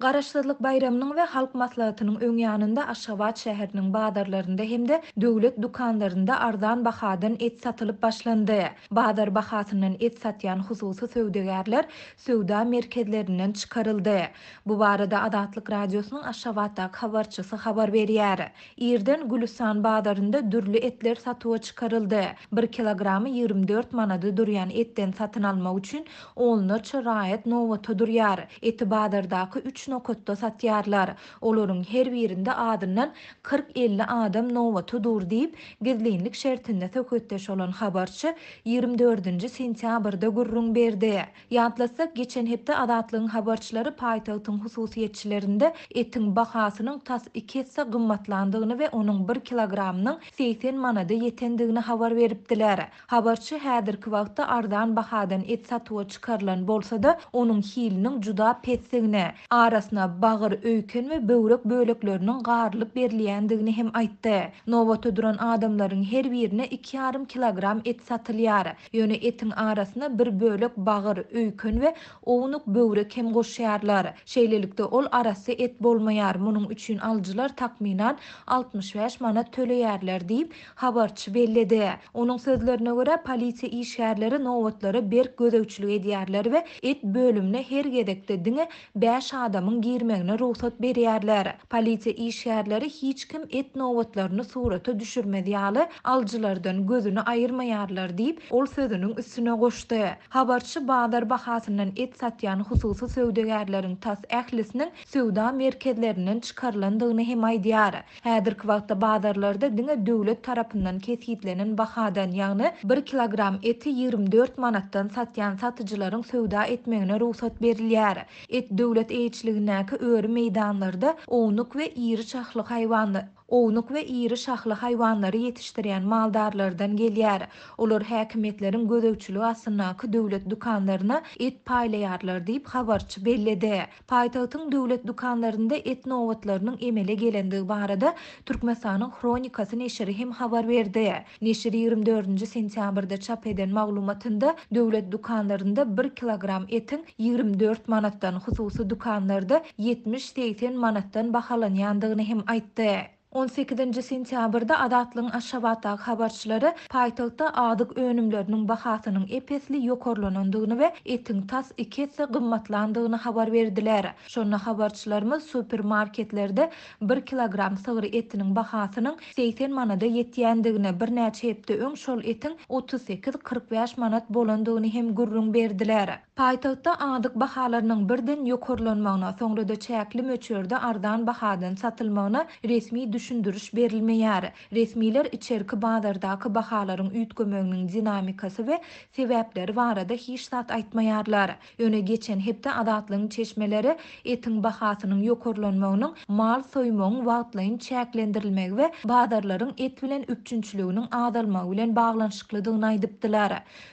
Garaşsyzlyk baýramynyň we Halk Maslahatynyň öň ýanynda Aşgabat şäheriniň bazarlarynda hem-de döwlet dükanlarynda arzan bahadan et satylyp başlandy. Bazar bahasyndan et satýan hususy söwdagärler söwda merkezlerinden çykaryldy. Bu barada Azatlyk Radiosynyň Aşgabatdaky habarçysy habar berýär. Irden Gülüstan bazarynda dürli etler satuwa çykaryldy. Bir kilogramy 24 manada durýan etden satyn almak üçin onlarça raýat nobata durýar. Eti bazardaky üç nokatda satýarlar. Olaryň her birinde azyndan 40-50 adam nobata dur diýip, gizlinlik şertinde söhbetdeş bolan habarçy 24-nji sentýabrda gürrüň berdi. Ýatlatsak, geçen hepde Azatlygyň habarçylary paýtagtyň hususyýetçilerinde etiň bahasynyň tas iki esse gymmatlandygyny we onuň bir kilogramynyň 80 manada ýetendigini habar beripdiler. Habarçy häzirki wagtda arzan bahadan et satuwa çykarylan bolsa-da, onuň hiliniň juda pesdigini, arasyna bagyr, öýken we böwrek bölekleriniň garylyp berilýändigini hem aýtdy. Nobata duran adamlaryň her birine iki ýarym kilogram et satylýar. Ýöne etiň arasyna bir bölek bagyr, öýken we ownuk böwrek hem goşýarlar. Şeýlelikde, ol arassa et bolmaýar. Munuň üçin alyjylar takmynan 65 manat töleýärler diýip, habarçy belledi. Onuň sözlerine görä, polisiýa işgärleri nobatlara berk gözegçilik edýärler we et bölümine her gezekde diňe bäş adamyň girmegine rugsat berýärler. Polisiýa işgärleri hiç kim et nobatlaryny surata düşürmez ýaly, alyjylardan gözüni aýyrmaýarlar diýip, ol sözüniň üstüne goşdy. Habarçy bazar bahasyndan et satýan hususy söwdagärleriň tas ählisiniň söwda merkezlerinden çykarylandygyny hem aýdýar. Häzirki wagtda bazarlarda diňe döwlet tarapyndan kesgitlenen bahadan, ýagny bir kilogram eti 24 manatdan satýan satyjylaryň söwda etmegine rugsat berilýär. Et döwlet eýeçiligindäki öri meýdanlarda ownuk we iri şahly haýwan ownuk we iri şahly haýwanlary ýetişdirýän maldarlardan gelýär. Olar häkimiýetleriň gözegçiligi astyndaky döwlet dükanlaryna et paýlaýarlar diýip, habarçy belledi. Paýtagtyň döwlet dükanlarynda et nobatlarynyň emele gelendigi barada Türkmenistanyň Hronikasy neşiri hem habar berdi. Neşir 24-nji sentýabrda çap eden maglumatynda döwlet dükanlarynda bir kilogram etiň 24 manatdan, hususy dükanlarda 70-80 manatdan bahalanýandygyny hem aýtdy. 18-nji sentýabrda Azatlygyň Aşgabatdaky habarçylary paýtagtda azyk önümleriniň bahasynyň ep-esli ýokarlanandygyny we etiň tas iki esse gymmatlandygyny habar berdiler. Şonda habarçylarymyz supermarketlerde bir kilogram sygyr etiniň bahasynyň 80 manada ýetýändigini, birnäçe hepde öň şol etiň 38-45 manat bolandygyny hem gürrüň berdiler. Paýtagtda azyk bahalarynyň birden ýokarlanmagyna, soňra-da çäkli möçberde arzan bahadan satylmagyna resmi düşündiriş berilmeýär. Resmiler içerki bazardaky bahalaryň üýtgemeginiň dinamikasy we sebäpleri barada hiç zat aýtmaýarlar. Ýöne geçen hepde Azatlygyň çeşmeleri etiň bahasynyň ýokarlanmagynyň mal soýmagyň wagtlaýyn çäklendirilmegi we bazarlaryň et bilen üpjünçiliginiň azalmagy bilen baglanyşyklydygyny aýdypdylar.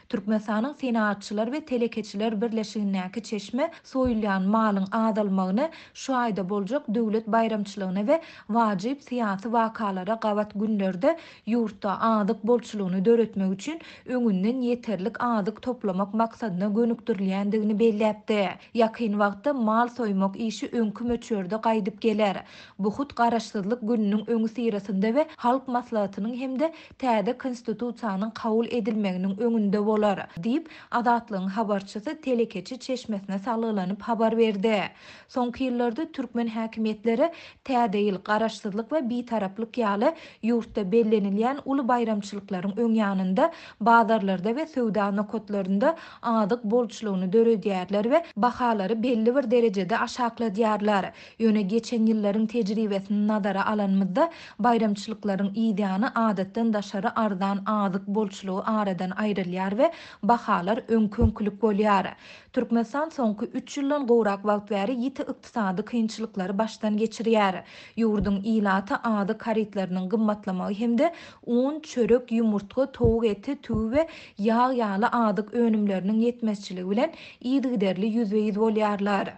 Türkmenistanyň Senagatçylar we telekeçiler birleşigindäki çeşme soýulýan malyň azalmagyny şu aýda boljak döwlet baýramçylygyna we wajyp syýasy wakalara gabat günlerde ýurtda azyk bolçulygyny döretmek üçin öňünden ýeterlik azyk toplamak maksadyna gönükdirilýändigini belläpdi. Ýakyn wagtda mal soýmak işi öňki möçberde gaýdyp geler. Bu hut Garaşsyzlyk gününiň öňüsyrasynda we Halk Maslahatynyň hem-de täze Konstitusiýanyň kabul edilmeginiň öňünde bolar, diýip, Azatlygyň habarçysy telekeçi çeşmesine salgylanyp habar berdi. Soňky ýyllarda türkmen häkimiýetleri Täze ýyl, Garaşsyzlyk we Bitaraplyk ýaly ýurtda bellenilýän uly baýramçylyklaryň öň ýanynda bazarlarda we söwda nokatlarynda azyk bolçulygyny döredýärler we bahalary belli bir derejede aşakladýarlar. Ýöne geçen ýyllaryň tejribesini nazara alanymyzda, baýramçylyklaryň yzýany adatdan daşary arzan azyk bolçulygy aradan aýrylýar we bahalar öňki-öňkülik bolýar. Türkmenistan soňky üç ýyldan gowrak wagt bäri ýiti ykdysady kynçylyklary başdan geçirýär. Ýurduň ilaty azyk harytlarynyň gymmatlamagy hem-de un, çörek, ýumurtga, towuk eti, tüwi we ýag ýaly azyk önümleriniň ýetmezçiligi bilen yzygiderli ýüzbe-ýüz bolýarlar.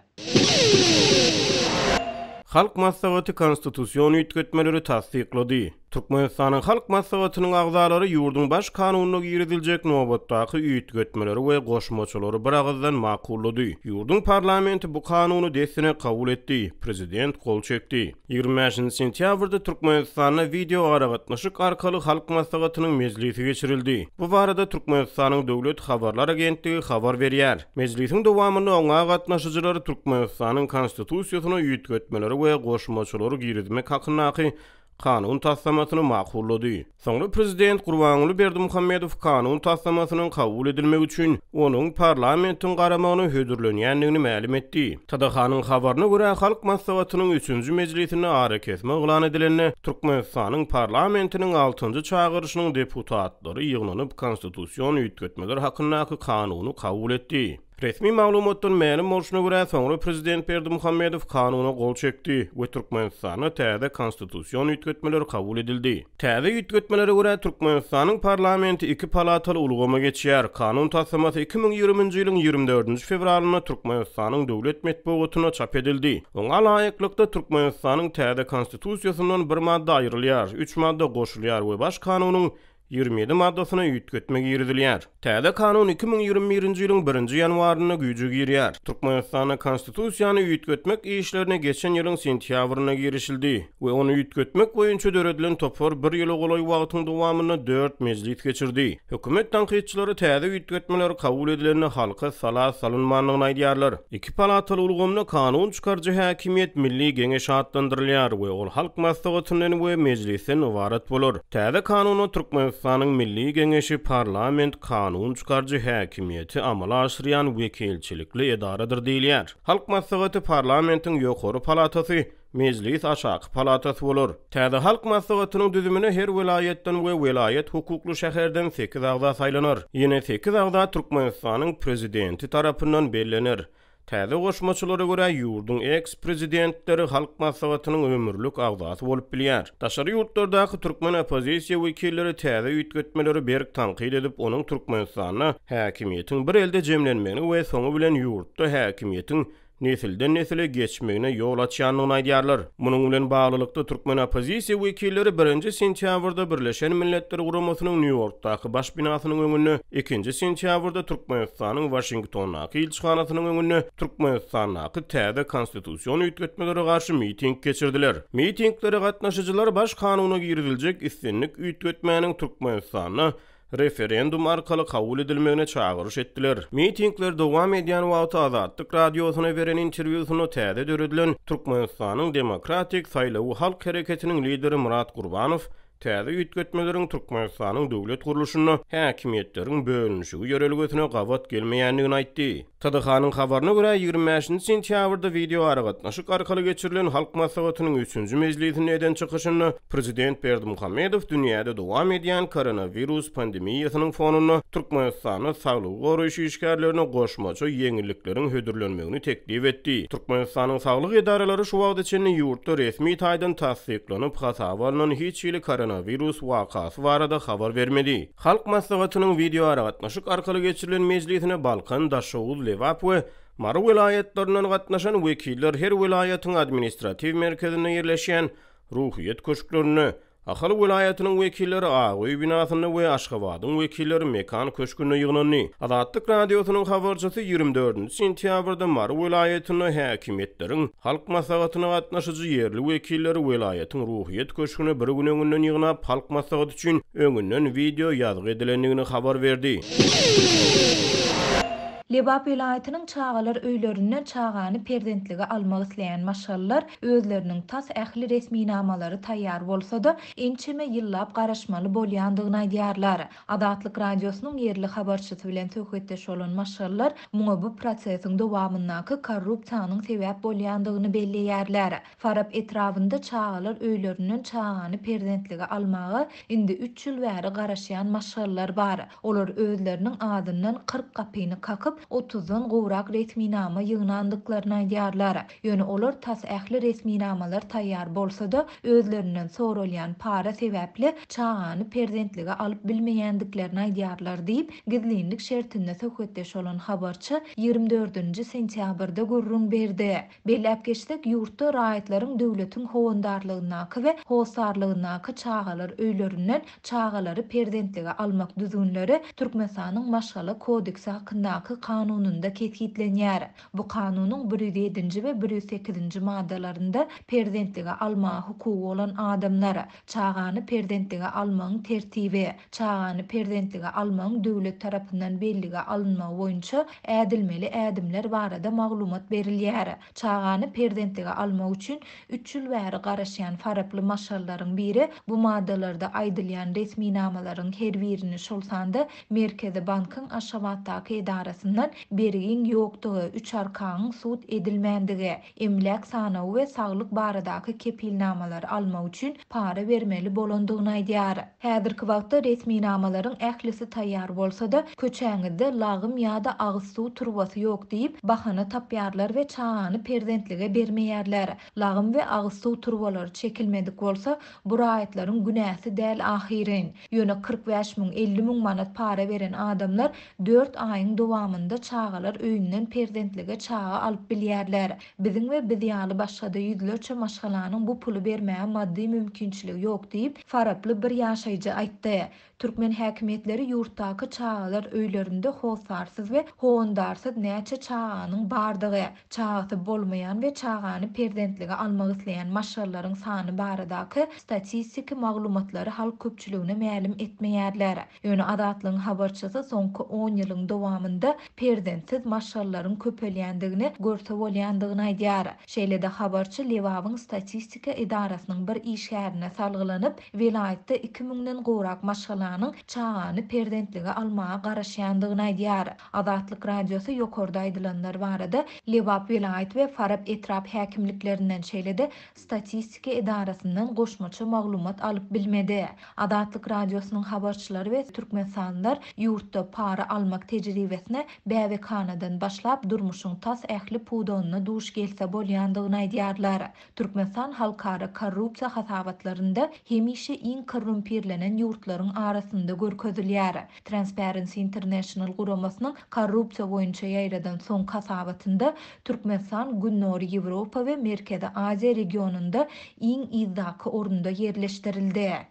Halk Maslahaty konstitusion üýtgetmeleri tassyklady. Türkmenistanyň Halk Maslahatynyň agzalary ýurduň Baş Kanunyna giriziljek nobatdaky üýtgetmeleri we goşmaçalary biragyzdan makullady. Ýurduň parlamenti bu kanuny dessine kabul etdi, prezident gol çekdi. 25 sentýabrda Türkmenistanda wideoaragatnaşyk arkaly Halk Maslahatynyň mejlisi geçirildi. Bu barada Türkmenistanyň Döwlet habarlar agentligi habar berýär. Mejlisiň dowamynda oňa gatnaşyjylar Türkmenistanyň Konstitusiýasyna üýtgetmeleri we goşmaçalary girizmek hakyndaky kanun taslamasyny makullady. Soňra prezident Gurbanguly Berdimuhamedow kanun taslamasynyň kabul edilmegi üçin onuň parlamentiň garamagyna hödürlenýändigini mälim etdi. TDH-nyň habaryna görä, Halk Maslahatynyň üçünji mejlisinde arakesme yglan edilende, Türkmenistanyň parlamentiniň altynjy çagyryşynyň deputatlary ýygnanyp, konstitusion üýtgetmeler hakyndaky kanuny kabul etdi. Resmi maglumatdan mälim bolşuna görä, soňra prezident Berdimuhamedow kanuna gol çekdi we Türkmenistanda täze konstitusion üýtgetmeler kabul edildi. Täze üýtgetmelere görä, Türkmenistanyň parlamenti iki palataly ulgama geçýär. Kanun taslamasy 2020-nji ýylyň 24-nji fewralynda Türkmenistanyň döwlet metbugatynda çap edildi. Oňa laýyklykda, Türkmenistanyň täze Konstitusiýasyndan bir madda aýrylýar, üç madda goşulýar we Baş kanunyň 27 maddasyna üýtgetme girizilýär. Täze kanun 2021-nji ýylyň birinji ýanwarynda güýje girýär. Türkmenistanda Konstitusiýany üýtgetmek işlerine geçen ýylyň sentýabrynda girişildi we ony üýtgetmek boýunça döredilen topar bir ýyla golaý wagtyň dowamynda dört mejlis geçirdi. Hökümet tankytçylary täze üýtgetmeler kabul edilende halka sala salynmandygyny aýdýarlar. Iki palataly ulgamda kanun çykaryjy häkimiýet Milli Geňeş atlandyrylýar we ol Halk Maslahatyndan we Mejlisden ybarat bolar. Täze Kanunda Türkmenistanyň Milli Geňeşi parlament kanun çykaryjy häkimiýeti amala aşyrýan wekilçilikli edaradyr diýilýär. Halk Maslahaty parlamentiň ýokary palatasy, Mejlis aşaky palatasy bolar. Täze Halk Maslahatynyň düzümine her welaýatdan we welaýat hukukly şäherden sekiz agza saýlanar. Ýene sekiz agza Türkmenistanyň Prezidenti tarapyndan bellener. Täze goşmaçalara görä, ýurduň eks-prezidentleri Halk Maslahatynyň ömürlik agzasy bolup bilýär. Daşary ýurtlardaky türkmen oppozisiýa wekilleri täze üýtgetmeleri berk tankyt edip, onuň Türkmenistanda häkimiýetiň bir elde jemlenmegine we soňy bilen ýurtda häkimiýetiň nesilden-nesile geçmegine ýol açýandygyny aýdýarlar. Munuň bilen baglylykda, türkmen oppozisiýa wekilleri birinji sentýabrda Birleşen Milletler Guramasynyň Nýu-Ýorkdaky baş binasynyň öňünde, ikinji sentýabrda Türkmenistanyň Waşingtondaky ilçihanasynyň öňünde Türkmenistandaky täze konstitusion üýtgetmelere garşy miting geçirdiler. Mitinglere gatnaşyjylar Baş kanuna giriziljek islendik üýtgetmäniň Türkmenistanda referendum arkaly kabul edilmegine çagyryş etdiler. Mitingler dowam edýän wagty Azatlyk Radiosyna beren interwýusynda täze döredilen Türkmenistanyň Demokratik saýlawy halk hereketiniň lideri Myrat Gurbanow täze üýtgetmeleriň Türkmenistanyň döwlet gurluşynda häkimiýetleriň bölünişigi ýörelgesine gabat gelmeýändigini aýtdy. TDH-nyň habaryna görä, 25-nji sentýabrda wideoaragatnaşyk arkaly geçirilen Halk Maslahatynyň üçünji mejlisinde eden çykyşynda prezident Berdimuhamedow dünýäde dowam edýän koronawirus pandemiýasynyň fonunda Türkmenistanda saglygy goraýyş işgärlerine goşmaça ýeňillikleriň hödürlenmegini teklip etdi. Türkmenistanyň saglyk edaralary şu wagta çenli ýurtda resmi taýdan tassyklanyp hasaba alnan hiç hili koronawirus wakasy barada habar bermedi. Halk Maslahatynyň wideoaragatnaşyk arkaly geçirilen mejlisine Balkan, Daşoguz, Lebap we Mary welaýatlaryndan gatnaşan wekiller her welaýatyň administratiw merkezinde ýerleşýän Ruhyýet köşklerinde, Ahal welaýatynyň wekilleri Ak öý binasynda we Aşgabadyň wekilleri Mekan köşgünde ýygnandy. Azatlyk Radiosynyň habarçysy 24 sentýabrda Mary welaýatynda häkimiýetleriň Halk Maslahatyna gatnaşyjy ýerli wekilleri welaýatyň Ruhyýet köşgüne bir gün öňünden ýygnap, Halk Maslahaty üçin öňünden wideo ýazgy edilendigini habar berdi. Lebap welaýatynyň çagalar öýlerinden çagany perzentlige almak isleýän maşgalalar özleriniň tas ähli resminamalary taýýar bolsa-da, ençeme ýyllap garaşmaly bolýandygyny aýdýarlar. Azatlyk Radiosynyň ýerli habarçysy bilen söhbetdeş bolan maşgalalar muňa bu prosesiň dowamyndaky korrupsiýanyň sebäp bolýandygyny belleýärler. Farap etrabynda çagalar öýlerinden çagany perzentlige almaga indi üç ýyl bäri garaşýan maşgalalar bar. Olar özleriniň adyndan 40 gapyny kakyp, otuzdan gowrak resminama ýygnandyklaryny aýdýarlar. Ýöne olar tas ähli resminamalar taýýar bolsa-da, özlerinden soralýan para sebäpli çagany perzentlige alyp bilmeýändiklerini aýdýarlar diýip, gizlinlik şertinde söhbetdeş bolan habarçy 24 dördünji sentýabrda gürrüň berdi. Belläp geçsek, ýurtda raýatlaryň döwletiň howandarlygyndaky we hossarlygyndaky çagalar öýlerinden çagalary perzentlige almak düzgünleri Türkmenistanyň Maşgala kodeksi hakyndaky Kanunynda kesgitlenýär. Bu Kanunyň 107-nji we 108-nji maddalarynda perzentlige almaga hukugy bolan adamlar, çagany perzentlige almagyň tertibi, çagany perzentlige almagyň döwlet tarapyndan bellige alynmagy boýunça ädilmeli ädimler barada maglumat berilýär. Çagany perzentlige almak üçin üç ýyl bäri garaşýan faraply maşgalalaryň biri bu maddalarda aýdylýan resminamalaryň her birini, şol sanda Merkezi bankyň Aşgabatdaky edarasyndan bergiň ýokdugy, üç arkaňyň sud edilmändigi, emläk sanawy we saglyk baradaky kepilnamalary almak üçin para bermeli bolandygyny aýdýar. Häzirki wagtda resminamalaryň ählisi taýýar bolsa-da, köçäňizde lagym ýa-da agyz suw turbasy ýok diýip, bahana tapýarlar we çagany perzentlige bermeýärler. Lagym we agyz suw turbalary çekilmedik bolsa, bu raýatlaryň günäsi däl ahyryn. Ýöne 45 müň, 50 müň manat para beren adamlar dört aýyň dowamynda çagalar öýünden perzentlige çaga alyp bilýärler. Biziň we biz ýaly başga-da ýüzlerçe maşgalanyň bu puly bermäge maddy mümkinçiligi ýok diýip, faraply bir ýaşaýjy aýtdy. Türkmen häkimiýetleri ýurtdaky çagalar öýlerinde hossarsyz we howandarsyz näçe çaganyň bardygy, çagasy bolmaýan we çagany perzentlige almak isleýän maşgalalaryň sany baradaky statistiki maglumatlary halk köpçüligine mälim etmeýärler. Ýöne Azatlygyň habarçysy soňky on ýylyň dowamynda perzentsiz maşgalalaryň köpelýändigini görse bolýandygyny aýdýar. Şeýle-de habarçy Lebabyň statistika edarasynyň bir işgärine salgylanyp, welaýatda iki müňden gowrak maşgalanyň çagany perzentlige almaga garaşýandygyny aýdýar. Azatlyk Radiosy ýokarda aýdylanlar barada Lebap welaýat we Farap etrap häkimliklerinden, şeýle-de statistika edarasyndan goşmaça maglumat alyp bilmedi. Azatlyk Radiosynyň habarçylary we türkmenistanlylar ýurtda para almak tejribesine bäbekhanadan başlap durmuşyň tas ähli pudagynda duş gelse bolýandygyny aýdýarlar. Türkmenistan halkara korrupsiýa hasabatlarynda hemişe iň korrumpirlenen ýurtlaryň arasynda görkezilýär. Transparency International guramasynyň korrupsiýa boýunça ýaýradan soňky hasabatynda Türkmenistan Gündogar Ýewropa we Merkezi Aziýa regionynda iň yzdaky orunda ýerleşdirildi.